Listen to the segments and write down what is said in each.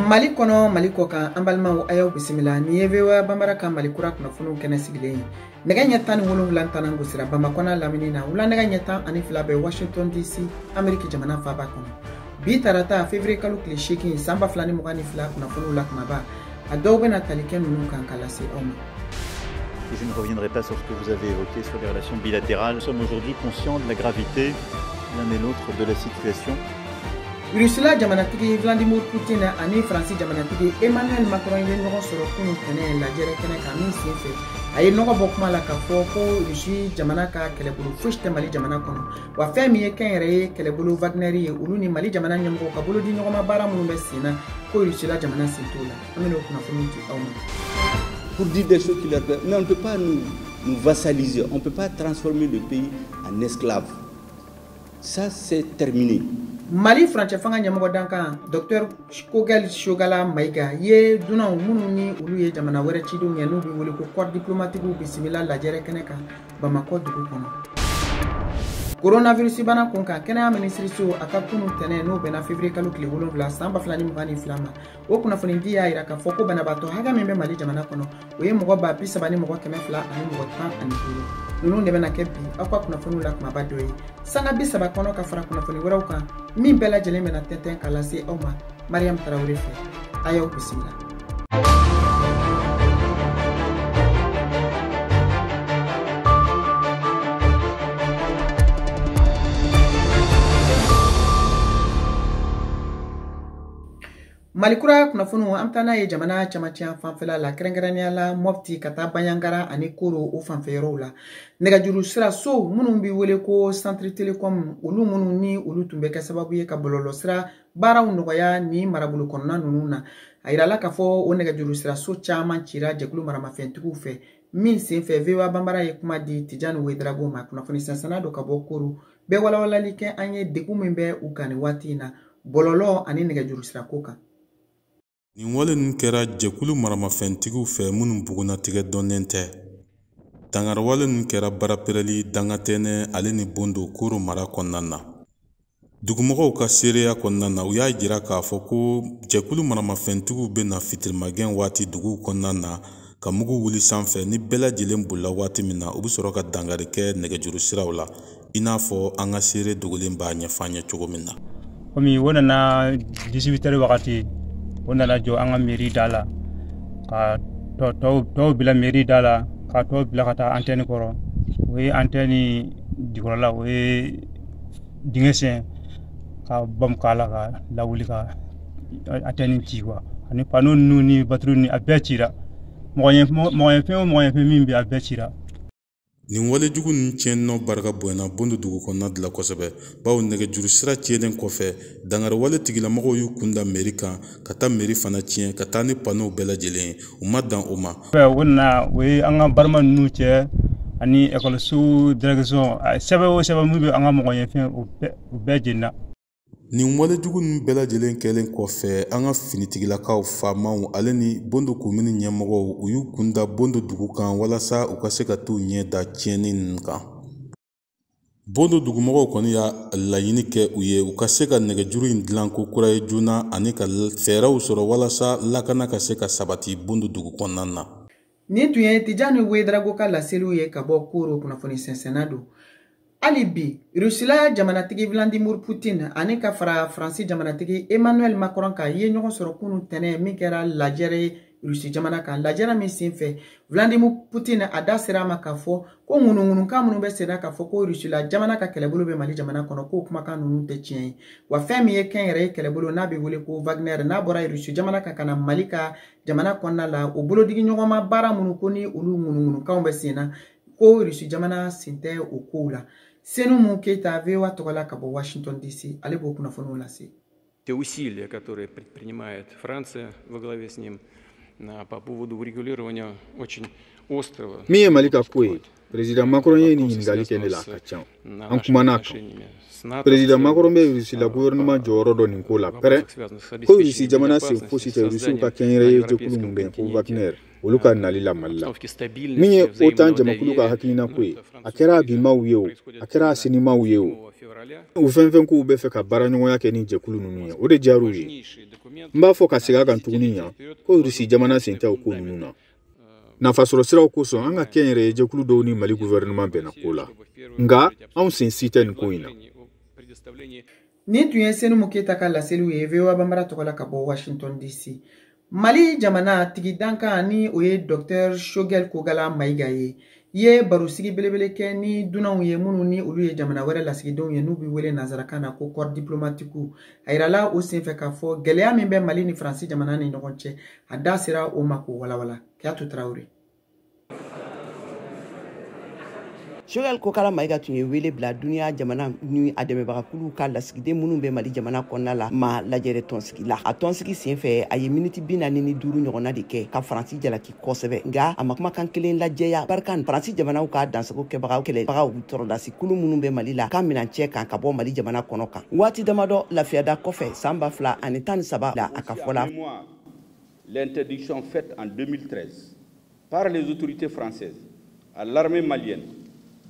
Mali kɔnɔ, Mali kɔ kan, an balimaw, a y'aw bisimila. Nin ye VOA Bambara ka Mali kura kunnafoniw kɛnɛ sigilen ye. Nɛgɛ ɲɛ 17 tanan gosira Bamakɔ n'a lamini na, wula nɛgɛ ɲɛ 12 bɛ Washington DC, Ameriki jamana faaba kɔnɔ. Bi tarata, février kalo tile 8, san 2022, kunnafoniw la kumaba, a dɔw bɛna tali kɛ ninnu kan ka lase aw ma. Et je ne reviendrai pas sur ce que vous avez évoqué sur les relations bilatérales. Nous sommes aujourd'hui conscients de la gravité l'un et l'autre de la situation. Rusila jamanatigi Vladimir Putin ani Faransi jamanatigi Emmanuel Macron ye ɲɔgɔn sɔrɔ kunun tɛnɛ lajɛrɛ kɛnɛ kan, min sen fɛ a ye nɔgɔ bɔ kuma la k'a fɔ ko Rusi jamana ka kɛlɛbolo fosi tɛ Mali jamana kɔnɔ, wa fɛn min ye kɛnyɛrɛye kɛlɛbolo Wagner ye, olu ni Mali jamana ɲɛmɔgɔw ka bolodi ɲɔgɔnma baara minnu bɛ sen na, ko Rusila jamana sen t'o la. An bɛn'o kunnafoniw di aw ma. Pour dire des choses qui leur plaisent. Mais on ne peut pas nous vassaliser, on ne peut pas transformer le pays en esclave. Ça, c'est terminé. Mali furancɛ fanga ɲɛmɔgɔ dankan Dr Kogel Shogala Maïga ye dunanw minnu ni olu ye jamana wɛrɛ cidenw ye, n'u bɛ wele ko corps diplomatique, bisimila lajɛrɛ kɛnɛ kan Bamakɔ dugu kɔnɔ. Coronavirus bana kun kan, kɛnɛya minisiriso a ka kunu tɛnɛ, n'o bɛnna février kalo tile 7 san 2022 ma, o kunnafonidi y'a yira k'a fɔ ko banabaatɔ hakɛ min bɛ Mali jamana kɔnɔ, o ye mɔgɔ 30 000 215. Ninnu de bɛna kɛ bi aw ka kunnafoniw la kumaba dɔ ye sanga 30 kɔnɔ, ka fara kunnafoni wɛrɛw kan min bɛɛ lajɛlen bɛna tɛntɛn ka lase aw ma Mariam Tarawele fɛ. A y'aw bisimila. Malikura kunnafoniw, an bɛ taa n'a ye jamana camancɛ fanfɛla la, kɛrɛnkɛrɛnnenya la Mopti ka taa Bandiagara ani Koro, o fanfɛ yɔrɔw la. Nɛgɛjuru sira so minnu bɛ wele ko Centre Telecom, olu minnu ni olu tun bɛ kɛ sababu ye ka bɔlɔlɔ sira baaraw nɔgɔya ni marabolo kɔnɔna ninnu na, a yirala k'a fɔ o nɛgɛjuru sira so caman cira jɛkulu maramafɛntigiw fɛ, min senfɛ VOA Bambara ye kuma di Tijani Ouedraogo ma, kunnafoni sansana don ka bɔ Koro, bɛɛ walawalali kɛ an ye degun min bɛ u kan nin waati in na bɔlɔlɔ ani nɛgɛjuru sira ko kan. Nin wale ninnu kɛra jɛkulu maramafɛntigiw fɛ minnu bugunnatigɛ dɔnnen tɛ. Dangariwale ninnu kɛra Barapɛrɛli, Dangatɛnɛ ale ni Bondo, Koro mara kɔnɔna na. Dugumɔgɔw ka seereya kɔnɔna na, u y'a jira k'a fɔ ko jɛkulu maramafɛntigiw bɛna fitirimagɛn waati duguw kɔnɔna na ka mugu wuli sanfɛ. Ni bɛɛ lajɛlen bolila waati min na, u bɛ sɔrɔ ka dangari kɛ nɛgɛjuru siraw la, i n'a fɔ an ka seere dogolen b'a ɲɛfɔ an ye cogo min na. Komi o nana 18 heures wagati, o nana jɔ an ka mairie da la, ka tɔw bila mairie da la, ka tɔw bila ka taa antenne kɔrɔ. O ye antenne jukɔrɔla, o ye dingɛ sen ka bam k'a la ka lawuli ka antenne ci quoi. Ani panneau ninnu ni batterie ni a bɛɛ cira. Mɔgɔ ɲɛfɛn o mɔgɔ ɲɛfɛn min bɛ, a bɛɛ cira. Nin walejugu ninnu tiɲɛnɔ barika bonyana Bondo dugu kɔnɔna de la kosɛbɛ, bawo nɛgɛjuru sira tiɲɛnen kɔfɛ, dangariwale tigilamɔgɔw y'u kun da mairie kan ka taa mairie fana tiɲɛ, ka taa ni panneau bɛɛ lajɛlen ye. U ma dan o ma. O nana, o ye an ka barima ninnu cɛ ani ekɔliso direction, sɛbɛn o sɛbɛn min bɛ an ka mɔgɔ ɲɛfɛn, o bɛɛ jenina. Nin walejugu ninnu bɛɛ lajɛlen kɛlen kɔfɛ, an ka finitigilakaw, faamaw ale ni Bondo komini ɲɛmɔgɔw, u y'u kun da Bondo dugu kan walasa u ka se ka t'u ɲɛ da tiɲɛni ninnu kan. Bondo dugumɔgɔw kɔni y'a laɲini kɛ u ye u ka se ka nɛgɛjuru in dilan ko kura ye joona ani ka fɛɛrɛw sɔrɔ walasa lakana ka se ka sabati Bondo dugu kɔnɔna na. Nin tun ye Tijani Ouedraogo ka laseliw ye ka bɔ Koro, kunnafoni sɛnsɛnna don. Hali bi, Rusila jamanatigi Vladimir Putin ani ka fara Faransi jamanatigi Emmanuel Macron kan ye ɲɔgɔn sɔrɔ kunun tɛnɛ min kɛra lajɛrɛ ye Rusi jamana kan, lajɛrɛ min senfɛ Vladimir Putin a da sera a ma k'a fɔ ko ŋunuŋunukan minnu bɛ senna k'a fɔ ko Rusila jamana ka kɛlɛbolo bɛ Mali jamana kɔnɔ, k'o kumakan ninnu tɛ tiɲɛ ye, wa fɛn min ye kɛnyɛrɛye kɛlɛbolo n'a bɛ wele ko Wagner, n'a bɔra Rusi jamana kan ka na Mali ka jamana kɔnɔna la, o bolodigiɲɔgɔnma baara minnu ko ni olu ŋunuŋunukanw bɛ senna, ko Rusi jamana sen tɛ o kow la. Senou Keita, VOA tɔgɔ la ka bɔ Washington DC, ale b'o kunnafoniw lase. Те усилия, которые предпринимает Франция во главе с ним по поводу урегулирования очень острого. Min ye Mali ka ko ye, Président Macron ye nin ɲininkali kɛ ne la a ka ca. An kumana a kan. Président Macron bɛ Russie la gouvernement jɔyɔrɔ dɔn nin ko la pɛrɛn. Ko Russie jamana sen fosi tɛ Russiw ka kɛnyɛrɛye jɛkulu min bɛ yen ko Wagner, olu ka nali la Mali la. Min ye OTAN jamakulu ka hakilina ko ye, a kɛra a bimaw ye o, a kɛra a sinimaw ye o, u fɛn fɛn k'u bɛ fɛ ka baaraɲɔgɔnya kɛ ni jɛkulu ninnu ye, o de diyar'u ye. N b'a fɔ ka segin a kan tuguni yan ko Russie jamana sen tɛ o ko ninnu na. Nafasɔrɔ siraw kosɔn, an ka kɛnyɛrɛye jɛkulu dɔw ni Mali gouvernement bɛnna ko la, nka anw sen si tɛ nin ko in na. Nin tun ye Senumu Keyita ka laseliw ye VOA Bambara tɔgɔ la ka bɔ Washington DC. Mali jamana tigi dankan ni o ye Dr Choguel Kokalla Maïga ye barosigi belebele kɛ ni dunanw ye minnu ni olu ye jamana wɛrɛ lasigidenw ye n'u bɛ wele nanzarakan na ko corps diplomatique. A yirala o senfɛ k'a fɔ gɛlɛya min bɛ Mali ni Faransi jamana ni ɲɔgɔn cɛ, a da sera o ma k'o walawala. Kiyatu Traoré. Choguel Kokalla Maïga tun ye wele bila duniya jamana ni a dɛmɛbagakuluw ka lasigiden minnu bɛ Mali jamana kɔnɔna la ma lajɛrɛ tɔnsigi la. A tɔnsigi senfɛ, a ye miniti 45 ɲɔgɔnna de kɛ ka Faransi jalaki kosɛbɛ, nka a ma kumakan kelen lajɛya barika Faransi jamanaw ka dansago kɛbagaw kɛlɛbagaw sɔrɔdasi kulu minnu bɛ Mali la ka minɛncɛ kan ka bɔ Mali jamana kɔnɔ kan. Waati damadɔ lafiyada kɔfɛ san 2013 la, a ka fɔ la. L'interdiction faite en 2013 par les autorités françaises à l'armée malienne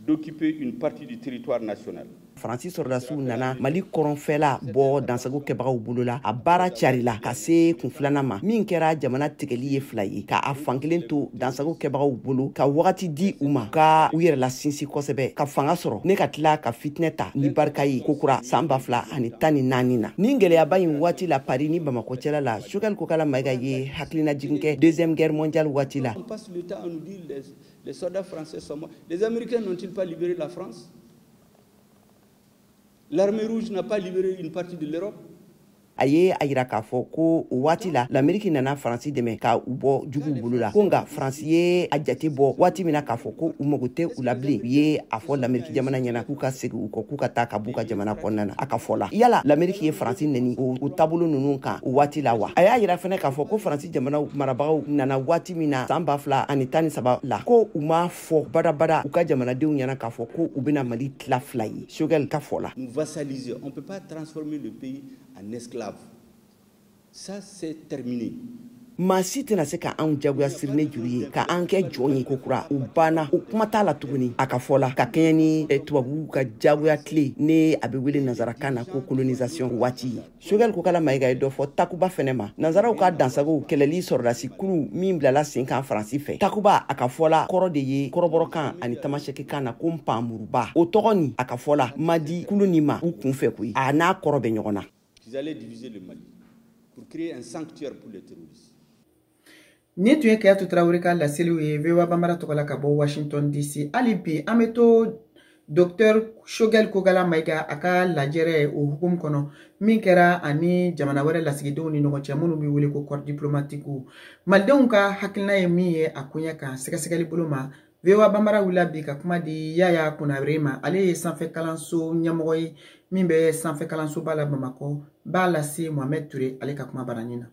d'occuper une partie du territoire national. Faransi sɔrɔdasiw nana Mali kɔrɔnfɛla bɔ dansago kɛbagaw bolo la. A baara carila ka se kun filanan ma min kɛra jamana tigɛli ye fila ye, ka a fankelen to dansago kɛbagaw bolo ka wagati di u ma ka u yɛrɛ la sinsin kosɛbɛ ka fanga sɔrɔ ne ka tila ka fitinɛ ta ni barika ye kokura san 2014 na. Nin gɛlɛyaba in waati la Paris ni Bamakɔ cɛla la, Choguel Kokalla Maïga ye hakilina jigin kɛ deuxième guerre mondiale waati la. On passe le temps à nous dire les soldats français sont morts. Les Américains n'ont-ils pas libéré la France? L'armée rouge n'a pas libéré une partie de l'Europe? A ye a yira k'a fɔ ko o waati la Lamɛriki nana Faransi dɛmɛ ka u bɔ juguw bolo la, ko nka Faransi ye a jate bɔ waati min na k'a fɔ ko u mago tɛ u la bilen, u ye a fɔ Lamɛriki jamana ɲɛna k'u ka segin u kɔ, k'u ka taa ka b'u ka jamana kɔnɔna na. A ka fɔ la, yala Lamɛriki ye Faransi nɛni o taabolo ninnu kan o waati la wa? A y'a yira fɛnɛ k'a fɔ ko Faransi jamanaw marabagaw nana waati min na san 2013 la, ko u m'a fɔ badabada u ka jamanadenw ɲɛna k'a fɔ ko u bɛna Mali tila fila ye. Choguel ka fɔ la. Nous vassaliser, on peut pas transformer le pays en esclave. Ça, c'est terminé. Maa si tɛna se ka anw jagoya siri ne juru ye ka an kɛ jɔn ye kokura. O banna, o kuma t'a la tuguni. A ka fɔ la, ka kɛɲɛ ni tubabuw ka jagoya tile ne a bɛ wele nanzarakan na ko colonisation waati ye. Choguel Kokalla Maïga ye dɔ fɔ Takuba fɛnɛ ma, nanzaraw ka dansagow kɛlɛli sɔrɔdasi kulu min bilala sen kan Faransi fɛ. Takuba, a ka fɔ la, kɔrɔ de ye kɔrɔbɔrɔkan ani tamasɛkikan na ko npanmuruba. O tɔgɔ nin, a ka fɔ la, ma di kulu nin ma u kun fɛ koyi, a n'a kɔrɔ bɛ ɲɔgɔn na. Ils allaient diviser le Mali pour créer un sanctuaire pour les terroristes. Nin tun ye Kiyatu Traoré ka laseliw ye VOA Bambara tɔgɔ la ka bɔ Washington DC. Hali bi an bɛ to Dr Choguel Kokalla Maïga a ka lajɛrɛ o hukumu kɔnɔ min kɛra ani jamana wɛrɛ lasigidenw ni ɲɔgɔn cɛ minnu bɛ wele ko corps diplomatique. Malidenw ka hakilina ye min ye a koɲɛ kan sɛgɛsɛgɛli bolo ma, VOA Bambara wulila bi ka kuma di Yaya Konare ma. Ale ye sanfɛ kalanso ɲɛmɔgɔ ye min bɛ sanfɛ kalansoba la Bamakɔ. B'a lase Mohamed Touré ale ka kuma baranin na.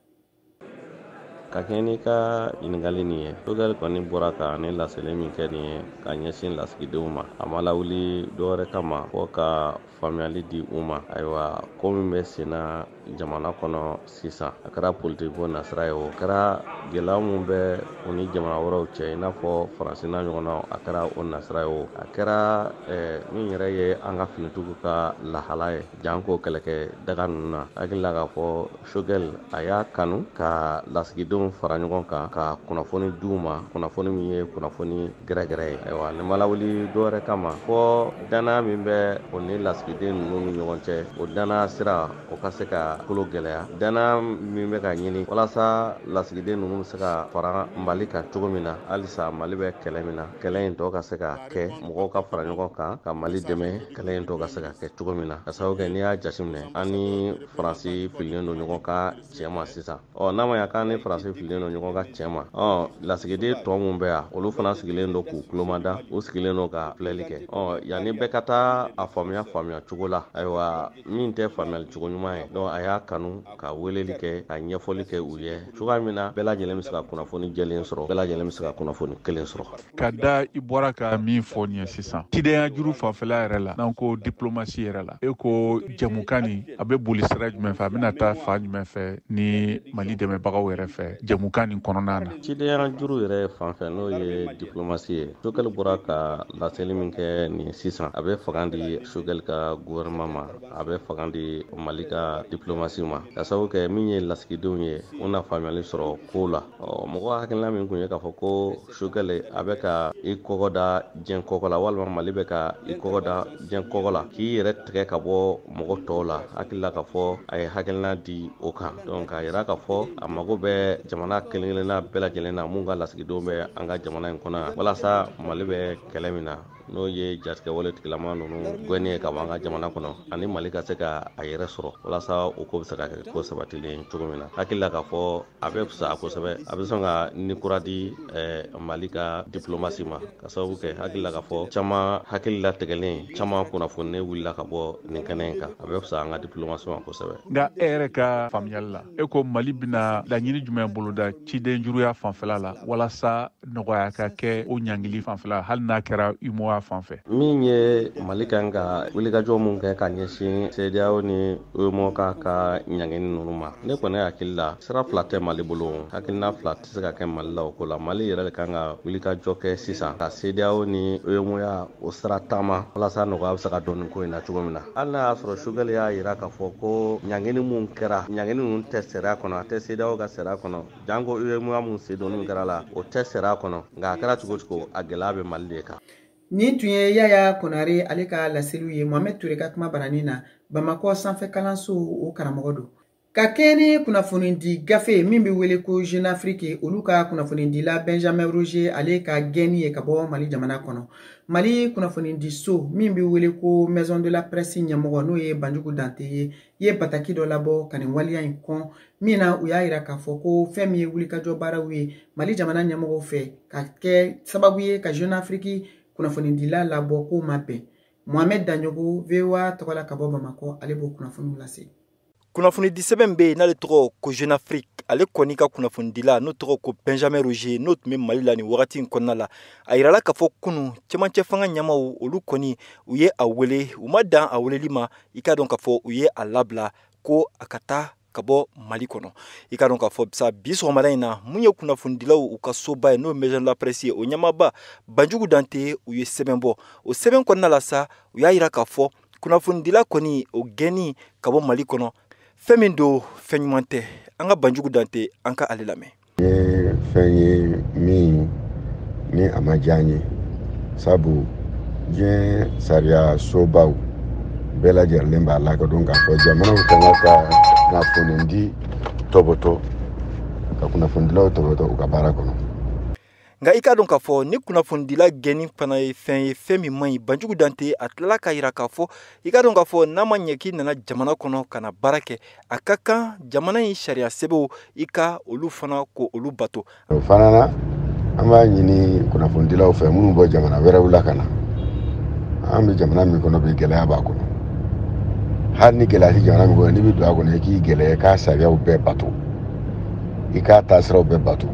Ka kɛɲɛ n'i ka ɲininkali nin ye, Choguel kɔni bɔra ka ne laseli min kɛ nin ye ka ɲɛsin lasigidenw ma, a ma lawuli dɔwɛrɛ kama fɔ ka faamuyali di u ma. Ayiwa, ko min bɛ sen na jamana kɔnɔ sisan, a kɛra politiki ko nasira ye o, a kɛra gɛlɛya min bɛ u ni jamana wɛrɛw cɛ i n'a fɔ Faransi n'a ɲɔgɔnnaw, a kɛra o nasira ye o, a kɛra min yɛrɛ ye an ka finitigiw ka lahala ye janko kɛlɛkɛ daga ninnu na. Hakili la k'a fɔ Choguel a y'a kanu ka lasigidenw fara ɲɔgɔn kan ka kunnafoni di u ma, kunnafoni min ye kunnafoni gɛrɛgɛrɛ ye. Ayiwa, nin ma lawuli dɔwɛrɛ kama fɔ danaya min bɛ o ni lasigiden ninnu ni ɲɔgɔn cɛ, o danaya sira o ka se ka kolo gɛlɛya, danaya min bɛ ka ɲini walasa lasigiden ninnu bɛ se ka fara Mali kan cogo min na. Halisa Mali bɛ kɛlɛ min na, kɛlɛ in tɔ ka se ka kɛ, mɔgɔw ka fara ɲɔgɔn kan ka Mali dɛmɛ kɛlɛ in tɔ ka se ka kɛ cogo min na. Ka sababu kɛ n'i y'a jateminɛ, an ni Faransi fililen don ɲɔgɔn ka cɛ ma sisan. Ɔ n'a ma ɲɛ k'an ni Faransi fililen don ɲɔgɔn ka cɛn ma. Lasigiden tɔ mun bɛ yan, olu fana sigilen don k'u tulomada, u sigilen don ka filɛli kɛ. Yanni bɛɛ ka taa a faamuya cogo la, ayiwa min tɛ faamuyali cogo ɲuman ye, donc a y'a kanu ka weleli kɛ, ka ɲɛfɔli kɛ u ye cogoya min na bɛɛ lajɛlen bɛ se ka kunnafoni jɛlen sɔrɔ, bɛɛ lajɛlen bɛ se ka kunnafoni kelen sɔrɔ. Ka da i bɔra ka min fɔ nin ye sisan, cidenya juru fanfɛla yɛrɛ la, n'an ko diplomasi yɛrɛ la, e ko jɛmukan nin a bɛ boli sira jumɛn fɛ, a bɛna taa fan jumɛn fɛ ni Mali dɛmɛbagaw yɛrɛ fɛ jɛmukan nin kɔnɔna na? Cidenya juru yɛrɛ fan fɛ, n'o ye diplomasi ye, Choguel bɔra ka laseli min kɛ nin sisan, a bɛ fanga di Choguel ka gouvernement ma, a bɛ fanga di Mali ka diplomasi ma, ka sababu kɛ min ye lasigidenw ye, u na faamuyali sɔrɔ ko la. Mɔgɔ hakilina min kun ye k'a fɔ ko Choguel a bɛ ka i kɔgɔ da diɲɛ kɔgɔ la, walima Mali bɛ ka i kɔgɔ da diɲɛ kɔgɔ la, k'i yɛrɛ tigɛ ka bɔ mɔgɔ tɔw la, hakilila k'a fɔ a ye hakilina di o kan. Donc k'a yira k'a fɔ a mago bɛ jamana kelen kelenna bɛɛ lajɛlen na mun ka lasigidenw bɛ an ka jamana in kɔnɔ yan, walasa Mali bɛ kɛlɛ min na, n'o ye jatigɛwale tigilama ninnu gɛnni ye ka bɔ an ka jamana kɔnɔ, ani Mali ka se ka a yɛrɛ sɔrɔ, walasa o ko bɛ se ka kɛ ko sabatilen cogo min na. Hakili la k'a fɔ a bɛ fisaya kosɛbɛ, a bɛ sɔn ka ni kura di Mali ka diplomasi ma, ka sababu kɛ hakili la k'a fɔ caman hakili latigɛlen, caman kunnafoni wulila ka bɔ nin kɛnɛ in kan, a bɛ fisaya an ka diplomasi ma kosɛbɛ. Nka e yɛrɛ ka faamuyali la, e ko Mali bɛna laɲini jumɛn boloda ciden juruya fanfɛla la walasa nɔgɔya ka kɛ o ɲangili fanfɛla, hali n'a kɛra UMOA fan fɛ? Min ye Mali kan ka wulikajɔ mun kɛ ka ɲɛsin CEDEAO ni UEMOA ka ɲangini ninnu ma, ne kɔni hakili la sira fila tɛ Mali bolo, hakilina fila tɛ se ka kɛ Mali la o ko la. Mali yɛrɛ de kan ka wulikajɔ kɛ sisan ka CEDEAO ni UEMOA o sira taama, walasa nɔgɔya bɛ se ka don nin ko in na cogo min na. Hali n'a y'a sɔrɔ Choguel y'a yira k'a fɔ ko ɲangini mun kɛra, ɲangini ninnu tɛ sariya kɔnɔ, a tɛ CEDEAO ka sariya kɔnɔ, janko UEMOA mun sen donni kɛra la, o tɛ sariya kɔnɔ, nka a kɛra cogo cogo a gɛlɛya bɛ Mali de kan. Nin tun ye Yaya Konare ale ka laseliw ye Mohamed Toure ka kuma baranin na, Bamakɔ sanfɛ kalanso o karamɔgɔ don. Ka kɛ ni kunnafonidi gafe min bɛ wele ko Jeune Afrique, olu ka kunnafonidila Benjamin Roger ale ka gɛnni ye ka bɔ Mali jamana kɔnɔ. Mali kunnafonidiso min bɛ wele ko Maison de la Presse ɲɛmɔgɔ, n'o ye Banjugu Dante ye, ye bataki dɔ labɔ ka nin waleya in kɔn, min na u y'a yira k'a fɔ ko fɛn min ye wulikajɔ baaraw ye Mali jamana ɲɛmɔgɔw fɛ ka kɛ sababu ye ka Jeune Afrique kunnafonidila labɔ k'o ma bɛn. Mohamed Daɲogo, VOA tɔgɔ la ka bɔ Bamakɔ, ale b'o kunnafoniw lase. Kunnafonidi sɛbɛn bɛ yen n'ale tɔgɔ ko Jeune Afrique, ale kɔni ka kunnafonidila n'o tɔgɔ ko Benjamin Roger, n'o tun bɛ Mali la nin wagati in kɔnɔna la, a yirala k'a fɔ kunun cɛmancɛ fanga ɲɛmaw olu kɔni u ye a wele, u ma dan a weleli ma, i k'a dɔn k'a fɔ u ye a labila ko a ka taa ka bɔ Mali kɔnɔ. I k'a dɔn k'a fɔ sa bi sɔgɔmada in na, mun ye kunnafonidilaw u ka soba ye, n'o ye Maison de la Presse ye, o ɲɛmaaba Banjugu Dante, u ye sɛbɛn bɔ. O sɛbɛn kɔnɔna la sa, u y'a yira k'a fɔ kunnafonidila kɔni o gɛnni ka bɔ Mali kɔnɔ, fɛn min don fɛn ɲuman tɛ. An ka Banjugu Dante, an ka ale lamɛn. Ye fɛn ye min ni a ma diya n ye, sabu diɲɛ sariya sobaw bɛɛ lajɛlen b'a lakodɔn k'a fɔ jamanaw kan ka kunnafonidi tɔbɔtɔ, ka kunnafonidilaw tɔbɔtɔ u ka baara kɔnɔ. Nka i k'a dɔn k'a fɔ ni kunnafonidila gɛnni fana ye fɛn ye, fɛn min man ɲi. Banjugu Dante a tilala k'a yira k'a fɔ i k'a dɔn k'a fɔ n'a ma ɲɛ k'i nana jamana kɔnɔ ka na baara kɛ, a ka kan jamana in sariya sɛbɛnw i ka olu fana ko olu bato. O fana na, an b'a ɲini kunnafonidilaw fɛ minnu bɔ jamana wɛrɛw la ka na, an bɛ jamana min kɔnɔ bi, gɛlɛya b'a kɔnɔ. Hali ni gɛlɛya tɛ jamana min kɔnɔ, n'i bɛ don a kɔnɔ, i k'i gɛlɛya, i k'a sariyaw bɛɛ bato, i k'a taasiraw bɛɛ bato,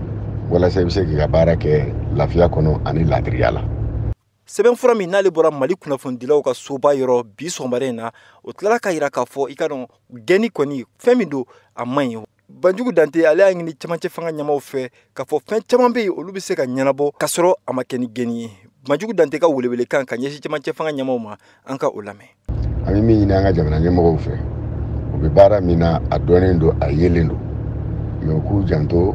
walasa i bɛ se k'i ka baara kɛ lafiya kɔnɔ ani laadiriya la. Sɛbɛnfura min n'ale bɔra Mali kunnafonidilaw ka soba yɔrɔ bi sɔgɔmada in na, o tilala k'a yira k'a fɔ i ka dɔn gɛnni kɔni fɛn min don a man ɲi. Banjugu Dante ale y'a ɲini cɛmancɛ fanga ɲɛmaw fɛ k'a fɔ fɛn caman bɛ yen olu bɛ se ka ɲɛnabɔ k'a sɔrɔ a ma kɛ ni gɛnni ye. Banjugu Dante ka welewelekan ka ɲɛsin cɛmancɛ fanga ɲɛmaw ma, an ka o lamɛn. An bɛ min ɲini an ka jamana ɲɛmɔgɔw fɛ, u bɛ baara min na a dɔnnen don, a yelen don, mɛ u k'u janto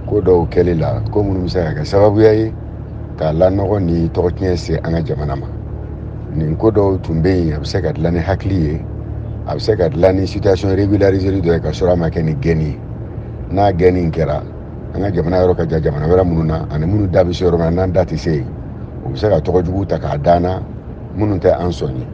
ko dɔw kɛli la, ko minnu bɛ se ka kɛ sababuya ye k'a lanɔgɔ ni tɔgɔtiɲɛ se an ka jamana ma. Nin ko dɔw tun bɛ yen, a bɛ se ka dilan ni hakili ye, a bɛ se ka dilan ni situation régularisée dɔ ye ka sɔrɔ a ma kɛ ni gɛnni ye. N'a gɛnni kɛra, an ka jamana yɔrɔ ka jan jamana wɛrɛ minnu na, ani minnu da bɛ se yɔrɔ min na, n'an da tɛ se yen, u bɛ se ka tɔgɔ jugu ta k'a d'an na minnu tɛ an sɔn ye.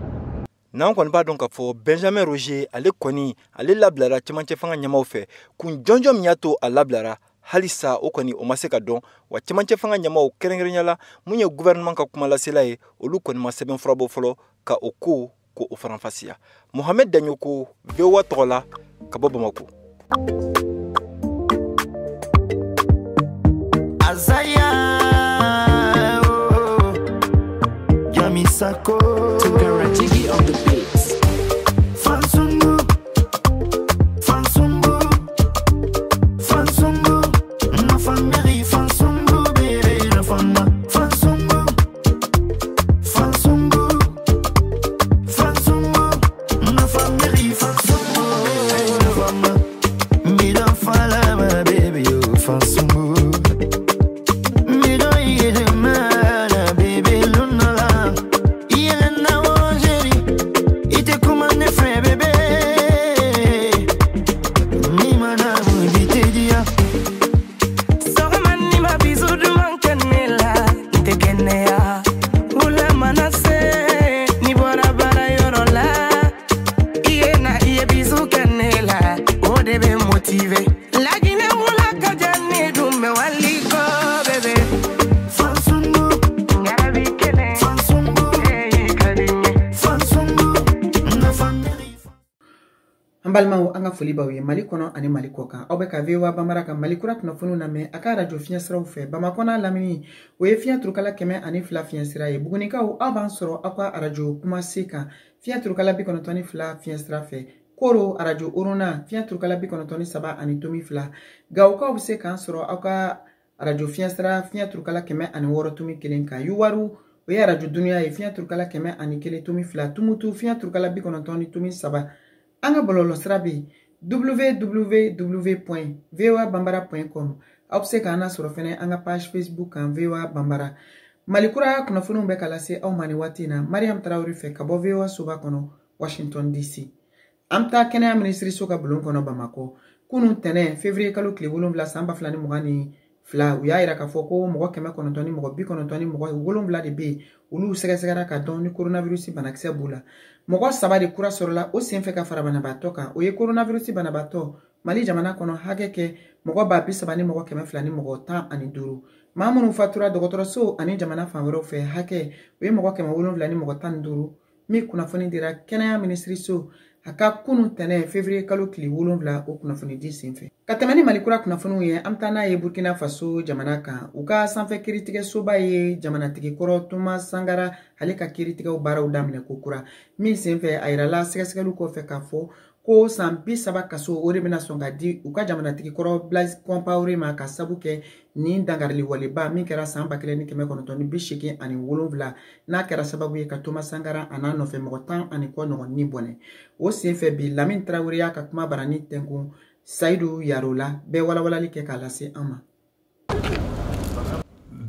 N'an kɔni b'a dɔn k'a fɔ Benjamin Roger ale kɔni ale labilara cɛmancɛ fanga ɲɛmaw fɛ, kun jɔnjɔn min y'a to a labilara halisa o kɔni o ma se ka dɔn. Wa cɛmancɛ fanga ɲɛmaw kɛrɛnkɛrɛnya la mun ye gouvernement ka kumalasela ye, olu kɔni ma sɛbɛn fura bɔ fɔlɔ ka o ko ko o faranfasiya. Mohamed Dagnoko, VOA tɔgɔ la ka bɔ Bamako. Azaya, oh, Yamisako. Tunkara Jiggy on the beats. Fansumbu, Fansumbu, Fansumbu, ma famille Fansumbu, bébé la fama. Fansumbu, Fansumbu, Fansumbu, ma famille Fansumbu, bébé la fama. Mi don fala ma baby oh Fansumbu. Mi don yede mana baby lunala. Yelena wojeri, ite kuma ne frère bébé. Mi mana mubite dia. Sɔgɔma ni ma bisu duman kɛ ne la, n tɛ kɛnɛya. Wula mana se, n'i bɔra baarayɔrɔ la, i ye na i ye bisu kɛ ne la, o de bɛ motiver. Laginɛ wula ka diya ne dun bɛ wali kɔ bébé. Fansumbu, Ngarabi kelen, Fansumbu, e ka di n ye. Fansumbu, na famille. An balimaw, an ka foli b'aw ye Mali kɔnɔ ani Mali kɔ kan. Aw bɛ ka VOA Bambara ka Mali kura kunnafoniw lamɛn a ka arajo fiɲɛ siraw fɛ. Bamakɔ n'a lamini o ye fiɲɛ turukala 102 fiɲɛ sira ye. Bugunikaw, aw b'an sɔrɔ aw ka arajo kumase kan fiɲɛ turukala 92 fiɲɛ sira fɛ. Koro arajo Orona fiɲɛ turukala 93 ani tomi 2. Gawokaw bɛ se k'an sɔrɔ aw ka arajo fiɲɛ sira fiɲɛ turukala 106 tomi 1 kan. Yuwaru o ye arajo Dunuya ye fiɲɛ turukala 101 tomi 2. Tumutu fiɲɛ turukala 90 tomi 3. An ka bɔlɔlɔsira bɛ yen www.voabambara.com. Aw bɛ se k'an lasɔrɔ fɛnɛ an ka page Facebook kan VOA Bambara. Mali kura kunnafoniw bɛ ka lase aw ma nin waati in na Mariam Tarawele fɛ ka bɔ VOA soba kɔnɔ Washington DC. An bɛ taa kɛnɛya minisiriso ka bulon kɔnɔ Bamakɔ. Kunun tɛnɛn février kalo tile 7 san 2022, u y'a yira k'a fɔ ko mɔgɔ 900 ni mɔgɔ 97 de bɛ yen, olu sɛgɛsɛgɛra ka dɔn ni coronavirus banakisɛ b'u la. Mɔgɔ 3 de kura sɔrɔla o senfɛ ka fara banabaatɔ kan. O ye coronavirus banabaatɔ Mali jamana kɔnɔ hakɛ kɛ mɔgɔ 30,000 ni mɔgɔ 215. Maa minnu fatura dɔgɔtɔrɔso ani jamana fan wɛrɛw fɛ hakɛ o ye mɔgɔ 700 ni mɔgɔ 15 min kunnafoni dira kɛnɛya minisiriso a ka kunun tɛnɛn février kalo tile 7 o kunnafoni di senfɛ. Ka tɛmɛ ni Mali kura kunnafoniw ye, an bɛ taa n'a ye Burkina Faso jamana kan. U ka sanfɛ kiiritigɛsoba ye jamanatigi kɔrɔ Thomas Sankara ale ka kiiritigɛw baaraw daminɛ ko kura min senfɛ a yirala sɛgɛsɛgɛliw kɔfɛ k'a fɔ ko san 30 kaso o de bɛna sɔn ka di u ka jamanatigi kɔrɔ Blaise Compaoré ma ka sabu kɛ nin dankarili waleba min kɛra san 1987 n'a kɛra sababu ye ka Thomas Sankara a n'a nɔfɛ mɔgɔ 10 ani kɔ ɲɔgɔn ni bɔnɛ. O senfɛ bi Lamine Traoré y'a ka kuma barani tɛnkun Sayidu Yaro la bɛɛ walawalali kɛ k'a lase an ma.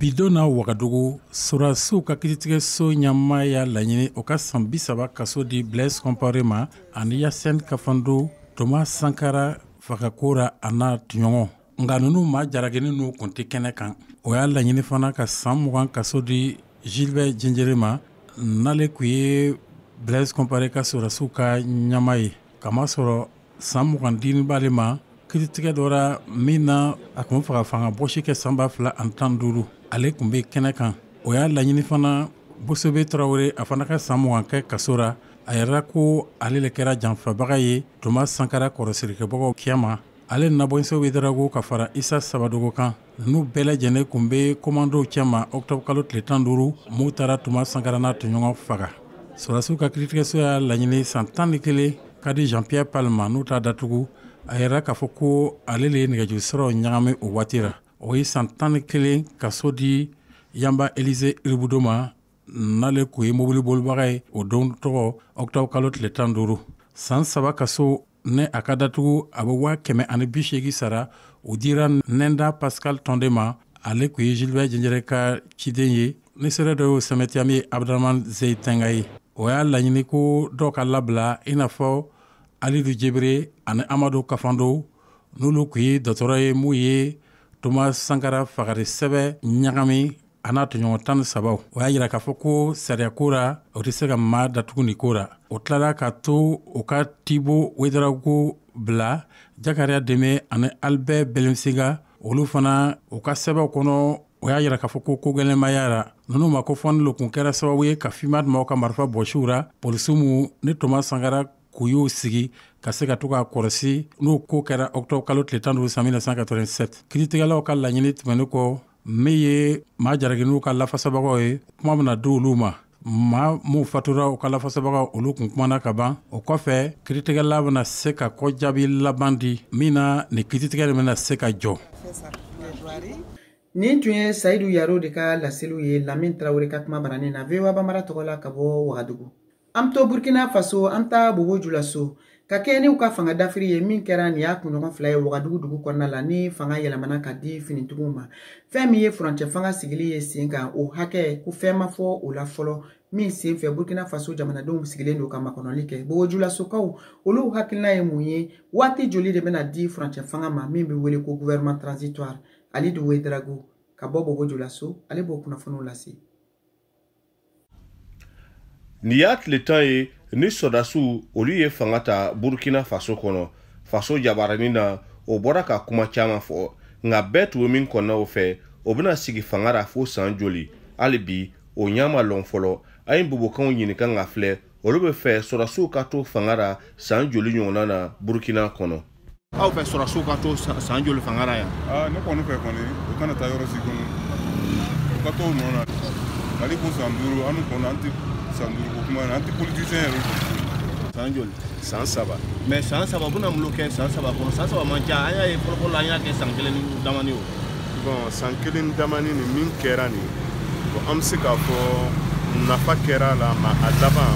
Bidon na Wagadugu, sɔrɔdasiw ka kiiritigɛso ɲɛmaa y'a laɲini o ka san 30 kaso di Blaise Compaoré ma ani Yacine Kafando Thomas Sankara fagako ra a n'a tɔɲɔgɔn. Nka ninnu maa jalakinin n'u kun tɛ kɛnɛ kan. O y'a laɲini fana ka san 20 kaso di Gilbert Diendéré ma, n'ale tun ye Blaise Compaoré ka sɔrɔdasiw ka ɲɛmaa ye. Kamasɔrɔ san 20 dini b'ale ma kiiritigɛ dɔ ra min na a tun faga fanga bɔsi kɛ san 2015 ale tun bɛ kɛnɛ kan. O y'a laɲini fana Bosobe Traoré a fana ka san 20 kɛ kaso ra. A yɛrɛ ko ale le kɛra janfabaga ye Thomas Sankara kɔrɔsirikɛbagaw kɛma. Ale Naboissow Ouédraogo ka fara Issa Sawadogo kan. Ninnu bɛɛ lajɛlen tun bɛ komandow cɛma octobre kalo tile 15 m'u taara Thomas Sankara n'a tɔɲɔgɔn faga. Sɔrɔdasiw ka kiiritigɛso y'a laɲini san 11 ka di Jean Pierre Palma n'u t'a datugu. A yɛrɛ k'a fɔ ko ale le ye nɛgɛjurusiraw ɲagami o waati la. O ye san 11 kaso di Yanba Elize Iribudo ma, n'ale kun ye mobili bolibaga ye o don tɔgɔ octobre kalo tile 15. San 3 kaso ne a ka datugu a bɛ 180 sara o dira Nenda Pascal Tɔnde ma, ale kun ye Gilbert Diendéré ka ciden ye. Ni seere dɔ y'o sɛmɛntiya min ye Abdramane Zeyi ye. O y'a laɲini ko dɔw ka labila i n'a fɔ Alidu Jebere ani Amadu Kafando, n'olu kun ye dɔgɔtɔrɔ ye mun ye Thomas Sankara fagari sɛbɛn ɲagami a n'a tɔɲɔgɔn 13. O y'a yira k'a fɔ ko sariya ko ra, o tɛ se ka maa datugu nin ko ra. O tilala ka to o ka Tibo Ouédraogo bila, Jakariya Deme ani Albert Belensiga, olu fana u ka sɛbɛnw kɔnɔ, o y'a yira k'a fɔ ko ko gɛlɛnmaya ra ninnu ma ko fɔni lo kun kɛra sababu ye ka FIMAD maaw ka marifa bɔsiw ra. Polisiw mu ni Thomas Sankara k'u y'o sigi ka se ka to k'a kɔlɔsi, n'o ko kɛra octobre kalo tile 15 san 1987. Kiiritigɛlaw ka laɲini tɛmɛnen kɔ, min ye maa jarakininw ka lafasabagaw ye, kuma bɛna di olu ma. Maa mun fatura, u ka lafasabagaw olu kun kumana ka ban. O kɔfɛ, kiiritigɛla bɛna se ka kɔjaabi laban di min na nin kiiritigɛ de bɛna se ka jɔ. Nin tun ye Sayidu Yaro de ka laseliw ye Lamine Traoré ka kuma baranin na VOA Bambara tɔgɔ la ka bɔ Wagadugu. An bɛ to Burkina Faso, an taa Bobo Julaso ka kɛ n'u ka fanga dafiri ye min kɛra nin y'a kunɲɔgɔn 2 ye Wagadugu dugu kɔnɔna la, ni fanga yɛlɛmana ka di finitigiw ma. Fɛn min ye furancɛ fanga sigili ye sen kan, o hakɛ ko fɛn ma fɔ o la fɔlɔ, min sen fɛ Burkina Faso jamanadenw sigilen don ka makɔnɔli kɛ. Bobo Julasokaw olu hakilina ye mun ye? Waati joli de bɛna di furancɛ fanga ma min bɛ wele ko gouvernement transitoire? Alidu Ouédraogo ka bɔ Bobo Julaso, ale b'o kunnafoniw lase. Nin y'a tile 10 ye ni sɔrɔdasiw olu ye fanga ta Burkina Faso kɔnɔ. Faso jabaranin na, o bɔra ka kuma caman fɔ, nka bɛɛ tun bɛ min kɔnɔ o fɛ, o bɛna sigi fanga la fo san joli? Hali bi o ɲɛ ma lɔn fɔlɔ. An ye bobokanw ɲininka ka filɛ, olu bɛ fɛ sɔrɔdasiw ka to fanga la san joli ɲɔgɔnna na Burkina kɔnɔ? Aw fɛ sɔrɔdasiw ka to san joli fanga la yan? Ne kɔni fɛ kɔni, u kana taa yɔrɔ si kɔnɔ, u ka to u nɔ na. Mali ko san 5, an kɔni an tɛ san 5 ko kuma na, an tɛ politicien yɛrɛ fɛ. San joli? San 3. Mais san 3, u bɛna mun kɛ san 3 kɔnɔ? San 3 man ca, an y'a ye fɔlɔfɔlɔ la, an y'a kɛ san 1 ni damani o. Bon, san 1 ni damani ni min kɛra nin, bon, an bɛ se k'a fɔ nafa kɛra a la, mais a laban,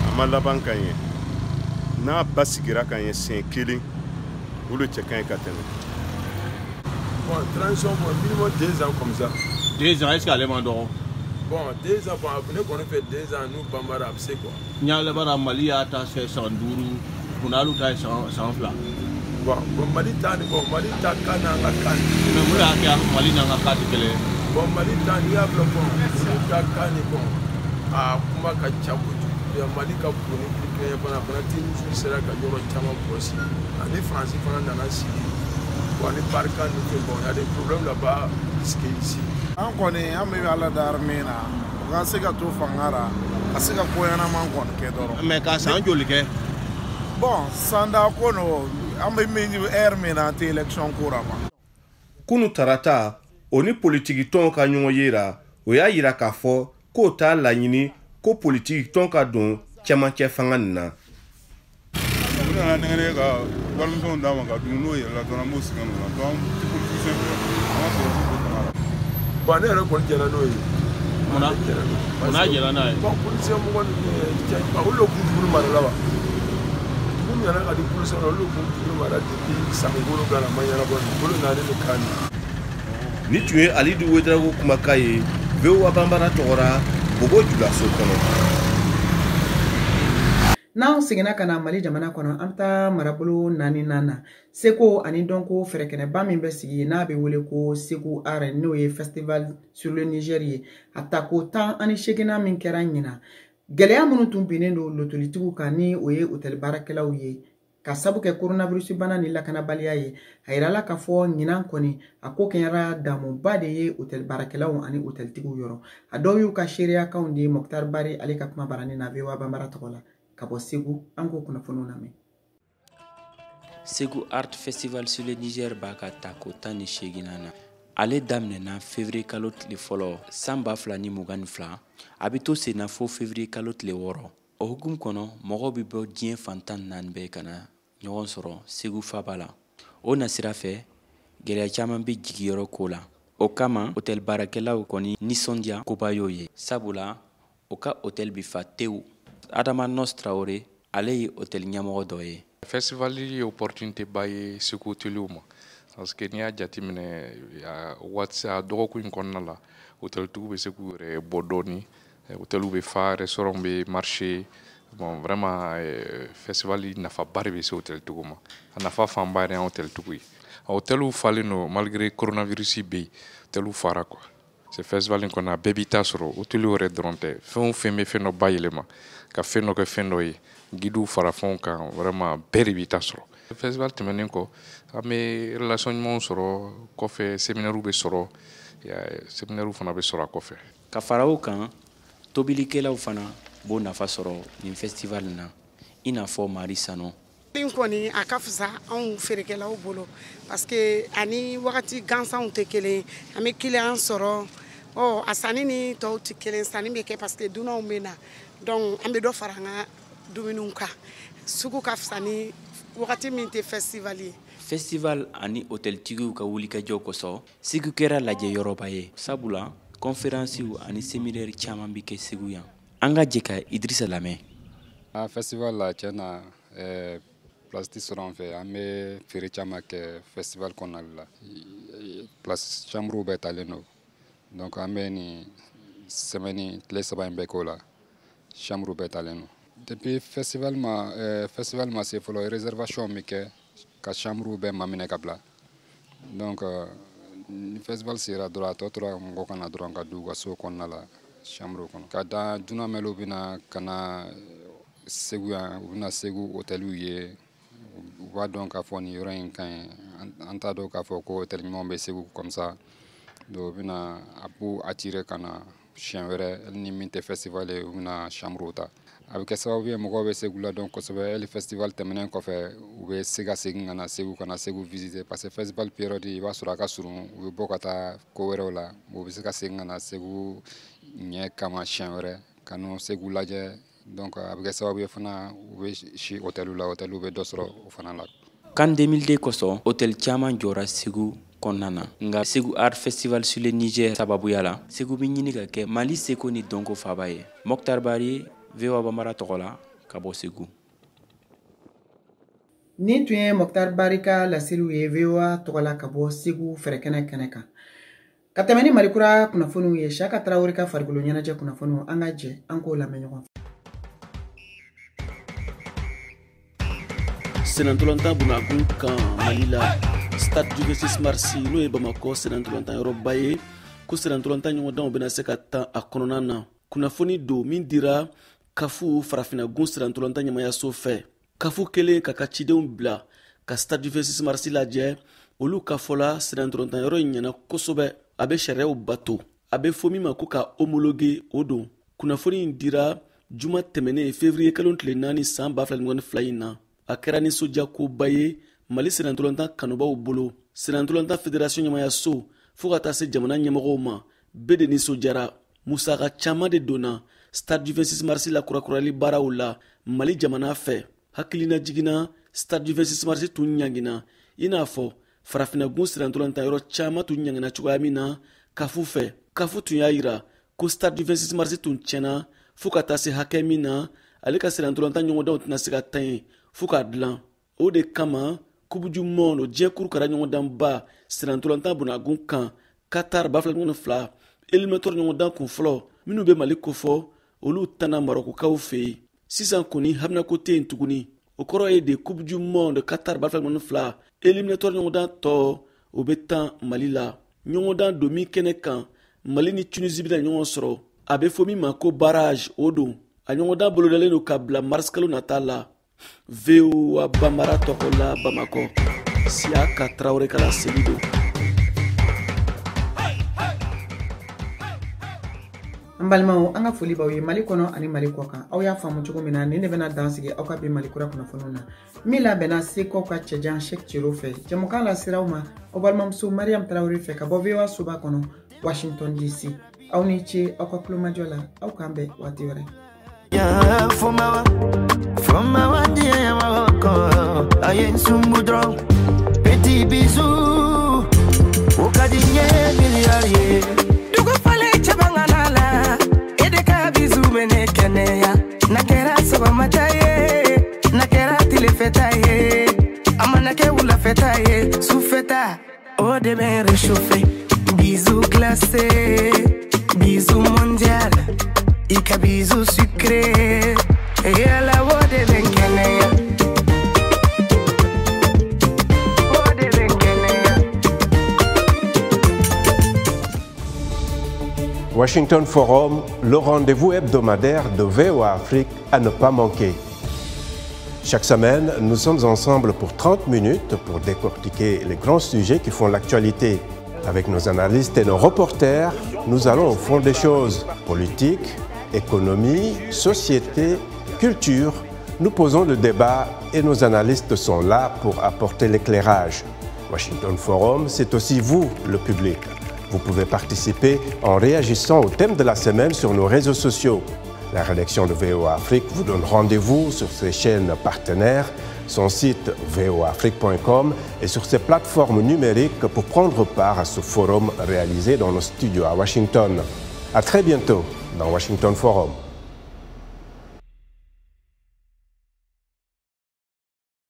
a ma laban ka ɲɛ. N'a basigira ka ɲɛ siɲɛ 1, o de cɛ ka ɲi ka tɛmɛ. Bon, transition, bon, minimum 2 ans comme ça. 2 ans, est-ce qu'ale man dɔgɔ? Bon, 2 ans, bon, ne kɔni fɛ 2 ans n'u banbara, a bɛ se quoi. N y'a laban Mali y'a ta san 5, Kunalu ta ye san 2. Bon, Mali ta ni bon, Mali ta kan n'an ka kan. Mais mun y'a kɛ Mali n'an ka kan tɛ kelen ye? Bon, Mali ta n'i y'a bila bon, olu ta kan ni bon, a kuma ka ca kojugu. Mali ka bon ni Burkina ye fana, fana terrorisme sera ka yɔrɔ caman bɔsi. Ani Faransi fana nana sigi. Bon, ani Barkhane ni fɛn, bon, il y a des problèmes là-bas plus qu'ici. An kɔni an bɛ Ala da armée na, u ka se ka to fanga la, ka se ka ko ɲɛnama kɔni kɛ dɔrɔn. Mais ka san joli kɛ? Bon, san da ko no, an bɛ min heure min na, an tɛ élection ko la quoi. Kunu tarata, o ni politiki tɔnw ka ɲɔgɔn ye la, o y'a yira k'a fɔ k'o t'a laɲini ko politiki tɔn ka don cɛmancɛ fanga nin na. U nana nɛgɛ ka warimisɛnw d'a ma ka dun, n'o yɛlɛla dɔrɔn an b'o sigi nɔ la. Donc an tɛ politicien fɛ, an ka sɔrɔdasiw to fanga la. Bon, ne yɛrɛ kɔni jɛnna n'o ye. Munna? Munna jɛnna n'a ye? Bon, politicien mɔgɔ ninnu cɛ, olu de kun dugu mara la wa? Dugu min nana ka di politicien ma, olu de kun dugu mara depuis san 7 la, ma ɲɛnabɔ nin bolo naani ni kan. Ni tun ye Alidu Ouédraogo kumakan ye VOA Bambara tɔgɔ la Bobo Julaso kɔnɔ. N'an seginna ka na Mali jamana kɔnɔ, an bɛ taa marabolo 4nan na. Seko ani dɔnko fɛrɛkɛnɛba min bɛ sigi n'a bɛ wele ko Segu Art, n'o ye festival sur le Niger ye, a tako 18nan min kɛra ɲinan, gɛlɛya minnu tun binnen don lotolitigiw kan, ni o ye hôtel baarakɛlaw ye, ka sabu kɛ coronavirus bana ni lakanabaliya ye, a yirala k'a fɔ ɲinan kɔni a ko kɛra damuba de ye hôtel baarakɛlaw ani hôteltigiw yɔrɔ. A dɔw y'u ka seereyakanw di Mokhtar Bari ale ka kuma baranin na VOA Bambara tɔgɔ la ka bɔ Segu. An k'o kunnafoniw lamɛn. Segu Art Festival sur le Niger b'a ka tako 18nan na. Ale daminɛna février kalo tile fɔlɔ san 2022, a bɛ to sen na fo février kalo tile 6. O hukumu kɔnɔ, mɔgɔw bɛ bɔ diɲɛ fan 14 bɛɛ ka na ɲɔgɔn sɔrɔ Segu faba la. O nasira fɛ, gɛlɛya caman bɛ jigiyɔrɔ ko la. O kama, hôtel baarakɛlaw kɔni nisɔndiya koba y'o ye, sabula o ka hôtel bi fa tewu. Adama Nos Traoré, ale ye hôtel ɲɛmɔgɔ dɔ ye. Festival ye opportunité ba ye Segu hôteliw ma, parce que n'i y'a jateminɛ waati a dɔgɔkun in kɔnɔna la, hôteltigiw bɛ se k'u yɛrɛ bɔ dɔɔni, hôteliw bɛ fa, restaurant bɛ marché. Bon, vraiment festival nafaba de bɛ se hôteltigiw ma. A nafa fanba yɛrɛ y'an hôteltigiw ye. A hôteliw falen don malgré coronavirus bɛ yen, hôteliw fara quoi. C'est festival in kɔnɔ, a bɛɛ b'i ta sɔrɔ. Hôtel yɛrɛ dɔrɔn tɛ, fɛn o fɛn bɛ fɛn dɔ bayɛlɛma ka fɛn dɔ kɛ fɛn dɔ ye, guidew fara fɛnw kan, vraiment bɛɛ de b'i ta sɔrɔ. Festival tɛmɛnen kɔ, an bɛ relation ɲumanw sɔrɔ kɔfɛ, séminaire bɛ sɔrɔ, séminaire fana bɛ sɔrɔ a kɔfɛ. Ka fara o kan, tobilikɛlaw fana b'o nafa sɔrɔ nin festival in na, i n'a fɔ Mari Sanu. Nin kɔni a ka fisa anw feerekɛlaw bolo, parce que ani wagati gansanw tɛ kelen, an bɛ client sɔrɔ. Ɔ a sanni ni tɔw tɛ kelen, sanni bɛ kɛ parce que dunanw bɛ na, donc an bɛ dɔ fara an ka dumuniw kan. Sugu ka fisa ni wagati min tɛ festival ye. Festival ani hôteltigiw ka wulikajɔ kosɔn, Segu kɛra lajɛyɔrɔba ye, sabula conférencew ani séminaire caman bɛ kɛ Segu yan. An ka jɛ ka Idrissa lamɛn. A festival la, tiɲɛ na, place tɛ sɔrɔ an fɛ. An bɛ feere caman kɛ festival kɔnɔna la, place chambre bɛɛ talen don. Donc an bɛ nin semaine tile 3 in bɛɛ k'o la, chambre bɛɛ talen don. Depuis festival ma se fɔlɔ, réservation bɛ kɛ ka chambre bɛɛ maminɛ ka bila. Donc ni festival sera dɔrɔn, a tɔ tora mɔgɔ ka na dɔrɔn ka don u ka so kɔnɔna la, chambre kɔnɔ. Ka da dunan mɛnw bɛna ka na Segu yan, u bɛna Segu hôteliw ye, u b'a dɔn k'a fɔ nin yɔrɔ in ka ɲi. An t'a dɔn k'a fɔ ko hôtel ɲumanw bɛ Segu comme ça. Donc u bɛna a b'u attirer ka na siɲɛ wɛrɛ, hali ni min tɛ festival ye, u bɛna chambre ta. A bɛ kɛ sababu ye mɔgɔw bɛ Segu ladɔn kosɛbɛ. Hali festival tɛmɛnen kɔfɛ, u bɛ se ka segin ka na Segu, ka na Segu visiter, parce que festival période, i b'a sɔrɔ a ka surun, u bɛ bɔ ka taa ko wɛrɛw la. U bɛ se ka segin ka na Segu ɲɛ kama siɲɛ wɛrɛ, ka n'o Segu lajɛ. Donc a bɛ kɛ sababu ye fana u bɛ si hôtel la, hôtel bɛ dɔ sɔrɔ o fana la. CAN 2002 kosɔn, hôtel caman jɔra Segu kɔnɔna na. Nka Segu Art Festival sur le Niger sababuya la, Segu bɛ ɲini ka kɛ Mali seko ni dɔnko faaba ye. Mokhtar Bari, VOA Bambara tɔgɔ la, ka bɔ Segu. Nin tun ye Mokhtar Bari ka laseliw ye VOA tɔgɔ la ka bɔ Segu fɛrɛkɛnɛ kɛnɛ kan. Ka tɛmɛ ni Malikura kunnafoniw ye, Siyaka Tarawele ka farikolo ɲɛnajɛ kunnafoniw, an ka jɛ an k'o lamɛn ɲɔgɔn fɛ. Senantolantan bunakun kan Mali la, Stade du 26 mars, n'o ye Bamakɔ senantolantan yɔrɔba ye, ko senantolantan ɲɔgɔndanw bɛna se ka tan a kɔnɔna na. Kunnafoni don min dira Kafu, Farafinagun senantolantan ɲɛmayaso fɛ. Kafu kelen ka ka cidenw bila ka Stade du 26 mars lajɛ, olu ka fɔla, senantolantan yɔrɔ in ɲɛna kosɛbɛ, a bɛ sariyaw bato, a bɛ fɔ min ma ko ka homologué, o don. Kunnafoni in dira juma tɛmɛnen, février kalo tile 4 san 2022 in na. A kɛra nisɔndiyakoba ye Mali senantolantan kanubaw bolo, senantolantan fédération ɲɛmayaso fɔɔ ka taa se jamana ɲɛmɔgɔw ma, bɛɛ de nisɔndiyara. Musaka caaman de donna Stade du 26 mars la kurakurali baaraw la Mali jamana fɛ. Hakilina jiginna, Stade du 26 mars tun ɲangina i n'a fɔ Farafinagun senantolantan yɔrɔ caaman tun ɲangina cogoya min na Kafu fɛ. Kafu tun y'a yira ko Stade du 26 mars tun tiɲɛna fɔɔ ka taa se hakɛ min na, ale ka senantolantan ɲɔgɔndanw tɛna se ka tan yen fɔɔ k'a dilan. O de kama, Coupe du monde, diɲɛ kurukara ɲɔgɔndanba senantolantan bunagun kan, Qatar 2022, éliminatoire ɲɔgɔndan kun fɔlɔ minnu bɛ Mali kofɔ, olu tana Marɔkukaw fɛ yen. Sisan kɔni, haminako tɛ yen tuguni. O kɔrɔ ye de, Coupe du monde Qatar 2022 éliminatoire ɲɔgɔndan tɔ, o bɛ tan Mali la. Ɲɔgɔndan don min kɛnɛ kan, Mali ni Tunisie bɛna ɲɔgɔn sɔrɔ, a bɛ fɔ min ma ko barrage, o don. A ɲɔgɔndan bolodalen don ka bila mars kalo nata la. VOA Bambara tɔgɔ la, Bamakɔ, Siyaka Tarawele ka laseli don. An balimaw, an ka foli b'aw ye Mali kɔnɔ ani Mali kɔ kan. Aw y'a faamu cogo min na, nin de bɛna dan sigi aw ka bi Malikura kunnafoniw na, min labɛnna Segukaw ka cɛjan Shek Cero fɛ. Jɛmukan lasera aw ma aw balimamuso Mariam Tarawele fɛ ka bɔ VOA soba kɔnɔ, Washington DC. Aw ni ce aw ka kulomajɔ la, aw k'an bɛn waati wɛrɛ. Fomawa, fomawa, aye nsumbu dɔrɔn, petit bisou, o ka di n ye miliyari ye. Dugu falen cɛbangana la, e de ka bisou bɛ ne kɛnɛya. Na kɛra sɔgɔmata ye, na kɛra tilefɛta ye, a mana kɛ wulafɛta ye, sufɛta, o de bɛ réchauffer. Bisou glacé, bisou mondial, i ka bisou sucré, yala o de bɛ n kɛnɛya. O de bɛ n kɛnɛya. Washington Forum, le rendez-vous hebdomadaire de VOA Afrique à ne pas manquer. Chaque semaine, nous sommes ensemble pour 30 minutes pour décortiquer les grands sujets qui font l'actualité. Avec nos analystes et nos reporters, nous allons au fond des choses. Politique, économie, société, culture. Nous posons le débat et nos analystes sont là pour apporter l'éclairage. Washington Forum, c'est aussi vous, le public. Vous pouvez participer en réagissant au thème de la semaine sur nos réseaux sociaux. La rédaction de VOA Afrique vous donne rendez-vous sur ses chaînes partenaires, son site voaafrique.com et sur ses plateformes numériques pour prendre part à ce forum réalisé dans nos studios à Washington. À très bientôt dans Washington Forum.